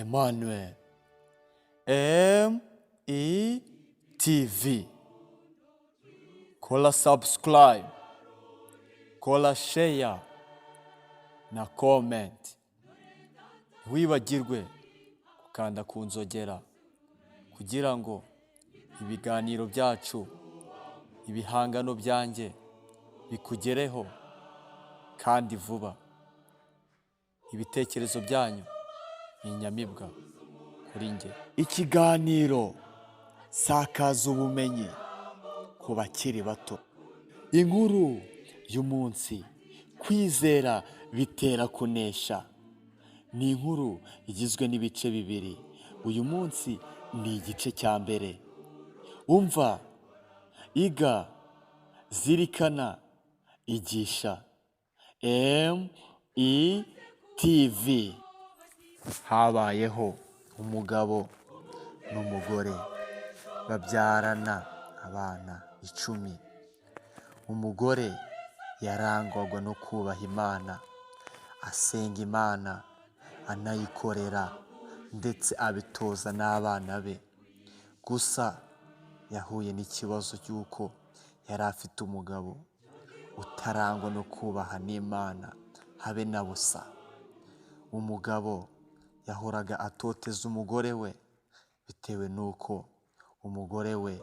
Emmanuel M E TV. Kora subscribe, kora share na comment. Ntiwibagirwe gukanda ku nzogera kugira ngo ibiganiro byacu, ibihangano byanjye bikugereho kandi vuba. Ibitekerezo byanyu ni inyamibwa kuri njye. Ikiganiro Sakaza Ubumenyi ku bakiri bato. Inkuru y'umunsi: kwizera bitera kunesha. Ni inkuru igizwe n'ibice bibiri. Uyu munsi ni igice cya mbere. Umva, iga, zirikana, igisha. M E TV. Habayeho umugabo n'umugore babyarana abana 10. Umugore yarangwaga no kubaha Imana, asenga Imana, anayikorera, ndetse abitoza n'abana be. Gusa yahuye n'ikibazo cy'uko yari afite umugabo utarangwa no kubaha n'Imana habe na busa. Umugabo yahoraga atoteza umugore we bitewe n'uko umugore we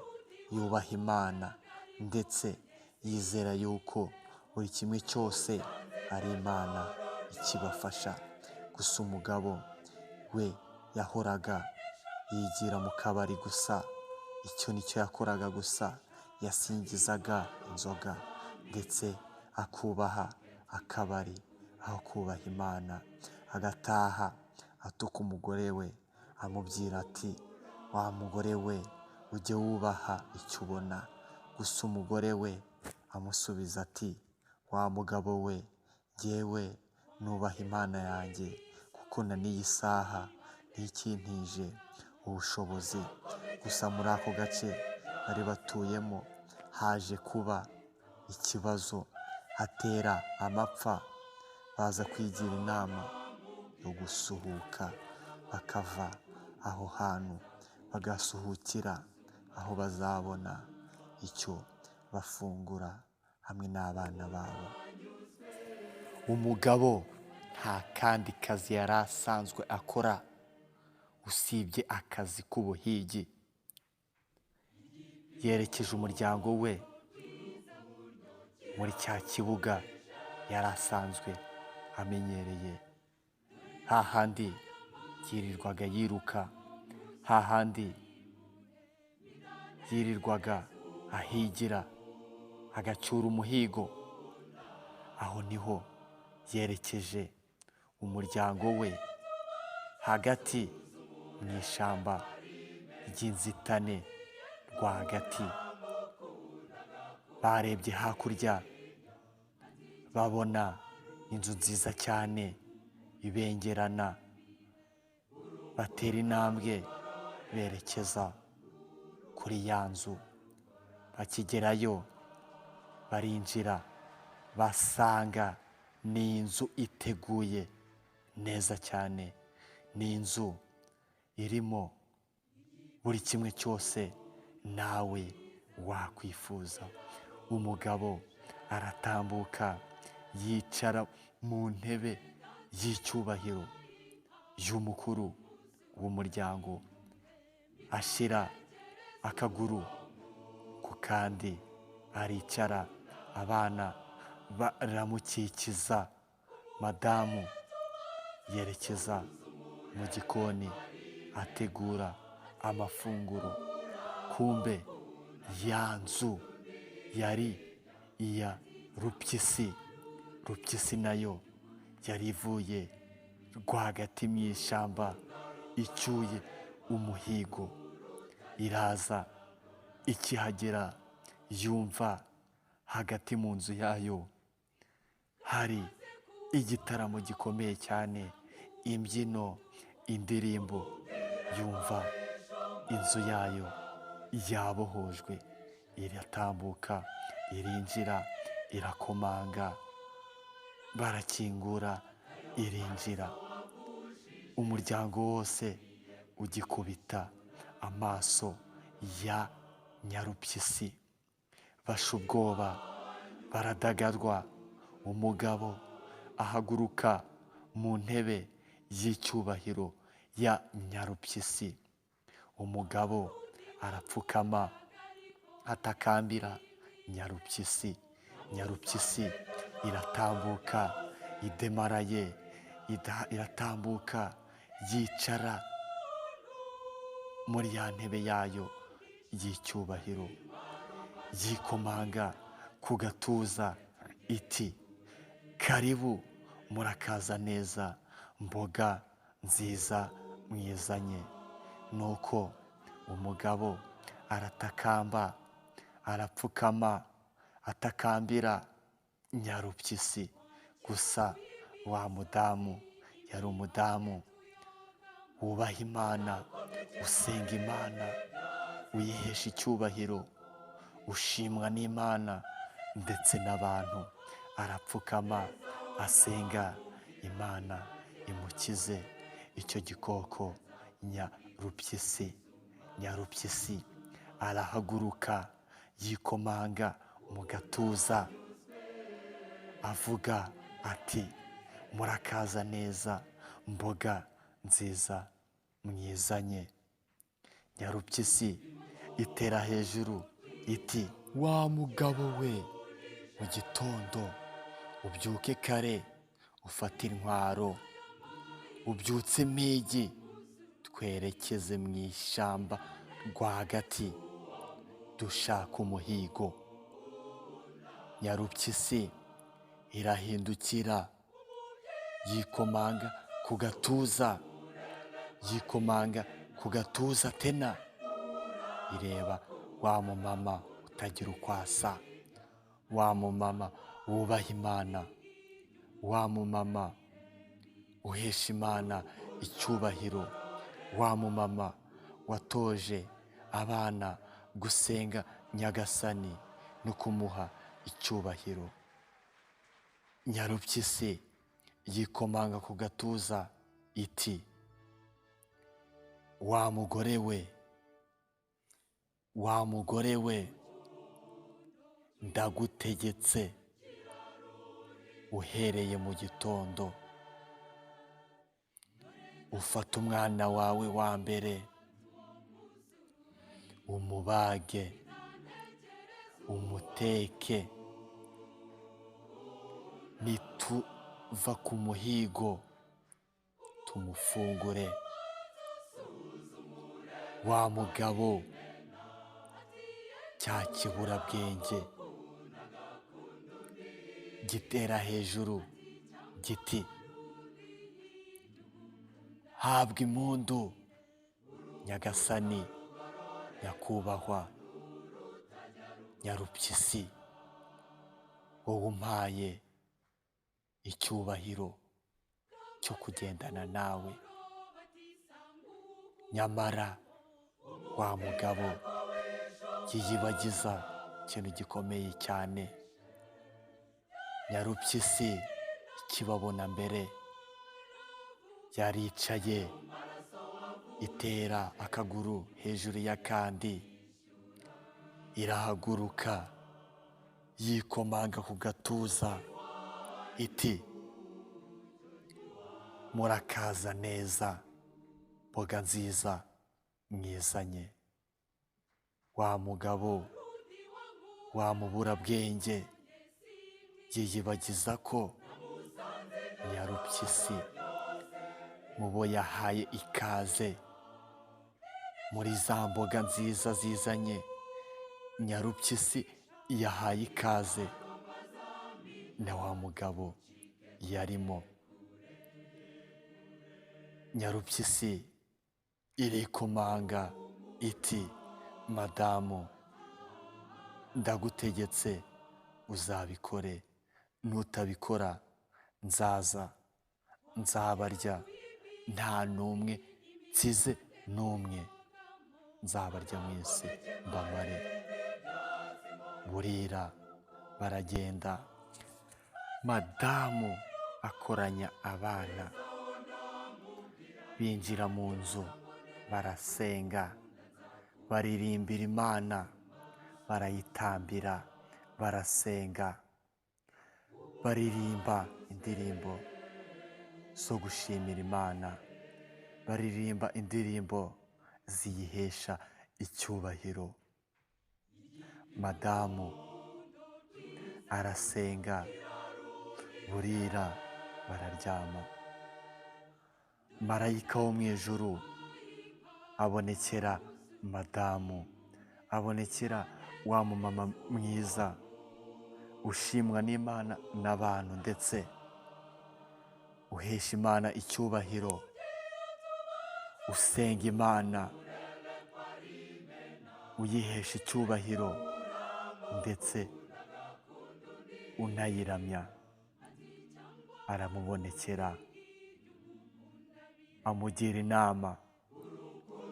yubaha Imana, ndetse yizera yuko buri kimwe cyose ari Imana ikibafasha. Gusa umugabo we yahoraga yigira mu kabari gusa, icyo nicyo yakoraga gusa, yasingizaga inzoga ndetse akubaha akabari aho kubaha Imana, agataha atuka umugore we, amubwira ati: "Wa mugore we, ujye wubaha icyo ubona." Gusa umugore we amusubiza ati: "Wa mugabo we, njyewe nubaha Imana yanjye, kuko na n'iyi saha ntikintije ubushobozi." Gusa muri ako gace bari batuyemo haje kuba ikibazo, hatera amapfa, baza kwigira inama yo gusuhuka, bakava aho hantu, bagasuhukira aho bazabona icyo bafungura hamwe n'abana babo. Umugabo nta kandi kazi yari asanzwe akora usibye akazi k'ubuhigi. Yerekeje umuryango we muri cya kibuga yari asanzwe amenyereye, hahandi yirirwaga yiruka, hahandi yirirwaga ahigira, agacyura umuhigo. Aho niho yerekeje umuryango we, hagati mu ishyamba ry'inzitane rwagati. Barebye hakurya, babona inzu nziza cyane ibengerana, batera intambwe berekeza kuri ya nzu. Bakigerayo barinjira, basanga ni inzu iteguye neza cyane, ni inzu irimo buri kimwe cyose nawe wakwifuza. Umugabo aratambuka, yicara mu ntebe y'icyubahiro y'umukuru w'umuryango, ashyira akaguru ku kandi, aricara, abana baramukikiza. Madamu yerekeza mu gikoni ategura amafunguro. Kumbe ya nzu yari iya Rupyisi. Rupyisi nayo yari ivuye rwagati mu ishyamba icyuye umuhigo, iraza. Ikihagera yumva hagati mu nzu yayo hari igitaramo gikomeye cyane, imbyino, indirimbo, yumva inzu yayo yabohojwe. Iratambuka, irinjira, irakomanga, barakingura, irinjira. Umuryango wose ugikubita amaso ya Nyarupyisi, basha ubwoba, baradagadwa. Umugabo ahaguruka mu ntebe y'icyubahiro ya Nyarupyisi. Umugabo arapfukama atakambira Nyarupyisi. Nyarupyisi iratambuka idemaraye, iratambuka yicara muri ya ntebe yayo y'icyubahiro, yikomanga ku gatuza iti: "Karibu, murakaza neza, mboga nziza mwizanye." Nuko umugabo aratakamba, arapfukama, atakambira Nyarupyisi. Gusa wa mudamu yari umudamu wubaha Imana, usenga Imana, uyihesha icyubahiro, ushimwa n'Imana ndetse n'abantu. Arapfukama asenga Imana imukize icyo gikoko Nyarupyisi. Nyarupyisi arahaguruka yikomanga mu gatuza avuga ati: "Murakaza neza, mboga nziza mwizanye." Nyarupyisi itera hejuru iti: "Wa mugabo we, mu gitondo ubyuke kare, ufate intwaro, ubyutse impigi, twerekeze mu ishyamba rwagati dushaka umuhigo." Nyarupyisi irahindukira yikomanga ku gatuza, yikomanga ku gatuza tena, ireba wa mumama utagira uko asa, wa mumama wubaha Imana, wa mumama uhesha Imana icyubahiro, wa mumama watoje abana gusenga Nyagasani no kumuha icyubahiro. Nyarupyisi yikomanga ku gatuza iti: "Wa mugore we, wa mugore we, ndagutegetse, uhereye mu gitondo ufate umwana wawe wa mbere, umubage, umuteke, nituva ku muhigo tumufungure." Wa mugabo, cya kiburabwenge gitera hejuru giti: "Habwa impundu Nyagasani, nyakubahwa Nyarupyisi, wowe umpaye icyubahiro cyo kugendana nawe." Nyamara wa mugabo yiyibagiza ikintu gikomeye cyane. Nyarupyisi ikibabona mbere yaricaye, itera akaguru hejuru y'akandi, irahaguruka yikomanga ku gatuza iti: "Murakaza neza, mboga nziza mwizanye." Wa mugabo, wa muburabwenge, yiyibagiza ko Nyarupyisi mu bo yahaye ikaze muri za mboga nziza zizanye, Nyarupyisi yahaye ikaze na wa mugabo yarimo. Nyarupyisi irikomanga iti: "Madamu, ndagutegetse uzabikore, nutabikora nzaza nzabarya, nta n'umwe nsize n'umwe, nzabarya mwese mbamare." Burira baragenda, madamu akoranya abana Binjira mu nzu barasenga, baririmbira Imana, barayitambira, barasenga, baririmba indirimbo zo gushimira Imana, baririmba indirimbo ziyihesha icyubahiro. Madamu arasenga, burira bararyama. Marayika wo mu ijuru abonekera madamu, abonekera wa mumama mwiza ushimwa n'Imana n'abantu, ndetse uhesha Imana icyubahiro, usenga Imana, uyihesha icyubahiro ndetse unayiramya. Aramubonekera, amugira inama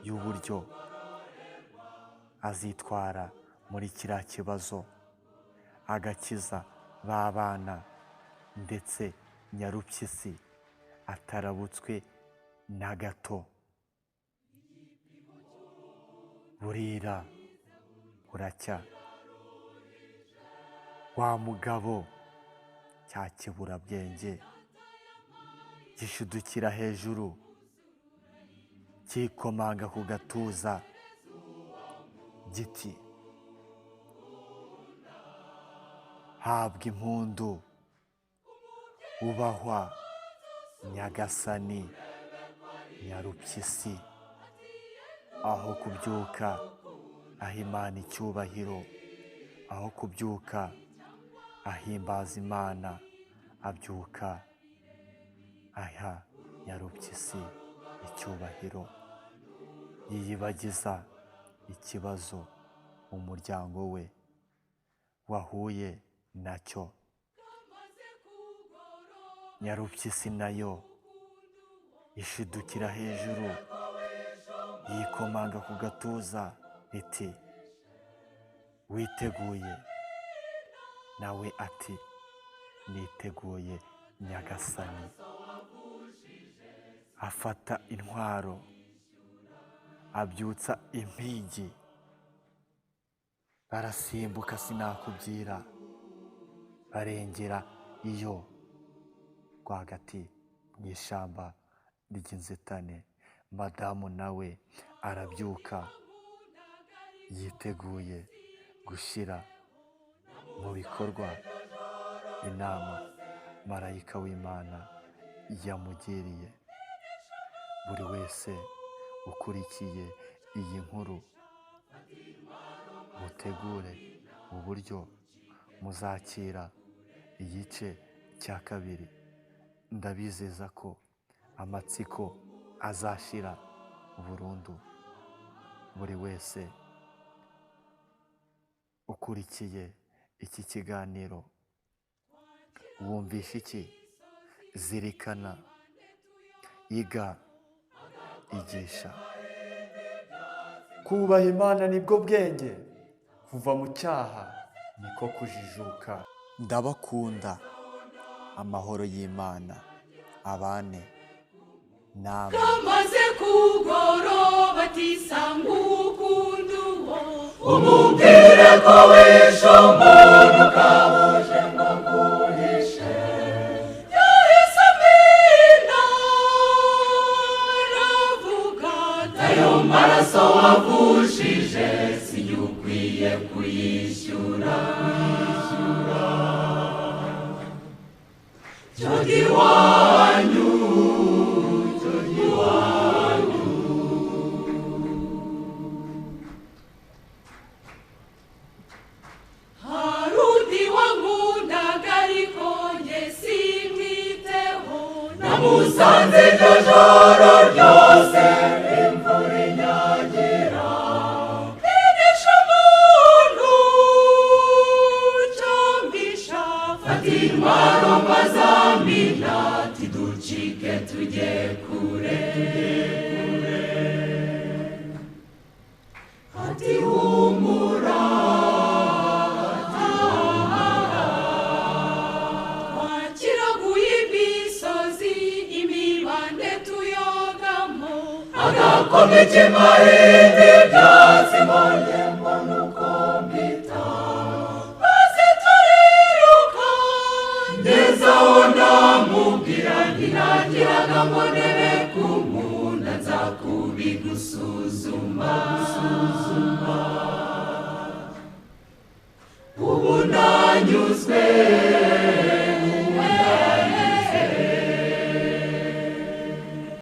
y'uburyo azitwara muri kiriya kibazo, agakiza ba bana, ndetse Nyarupyisi atarabutswe na gato. Burira buracya, wa mugabo cya kiburabwenge gishudukira hejuru, cyikomanga ku gatuza giti: habwa impundu, ubahwa Nyagasani Nyarupyisi. Aho kubyuka aha Imana icyubahiro, aho kubyuka ahimbaza Imana, abyuka aha Nyarupyisi icyubahiro. Yiyibagiza ikibazo umuryango we wahuye nacyo. Nyarupyisi nayo ishidukira hejuru, yikomanga ku gatuza iti: witeguye? Nawe ati: niteguye Nyagasani. Afata intwaro, abyutsa impigi, barasimbuka sinakubwira, barengera iyo rwagati mu ishyamba ry'inzitane. Madamu nawe arabyuka, yiteguye gushyira mu bikorwa inama marayika w'Imana yamugiriye. Buri wese ukurikiye iyi nkuru, mutegure uburyo muzakira igice cya kabiri. Ndabizeza ko amatsiko azashira burundu. Buri wese ukurikiye iki kiganiro, wumvishe iki? Zirikana, iga, igisha. Kubaha Imana nibwo bwenge, kuva mu cyaha niko kujijuka. Ndabakunda, amahoro y'Imana abane namwe. Kamaze kugoroba tisanga ukunda uwo, umubwire ko wishe umuntu ukabuje ngo nguhishe. Yahise amena, aravuga ati: ayo maraso wavushije sinjye ukwiye kuyishyura. Cyo iwanyu, cyo iwanyu. Hari undi wankundaga ariko njye simwiteho, namusanze iryo joro ryose imvura inyagira. Mwigisha umuntu cyambisha, fata intwaro mbazamina, tiducike tujye kure. Ati humura, twakiraguye imisozi, imibande tuyogamo. Mu mahindi byatsi mbonye mbona uko mbita, maze turiruka ngeze aho ndamubwira nti nagiraga ngo ndebe ku nkunda nza kubigusuzuma.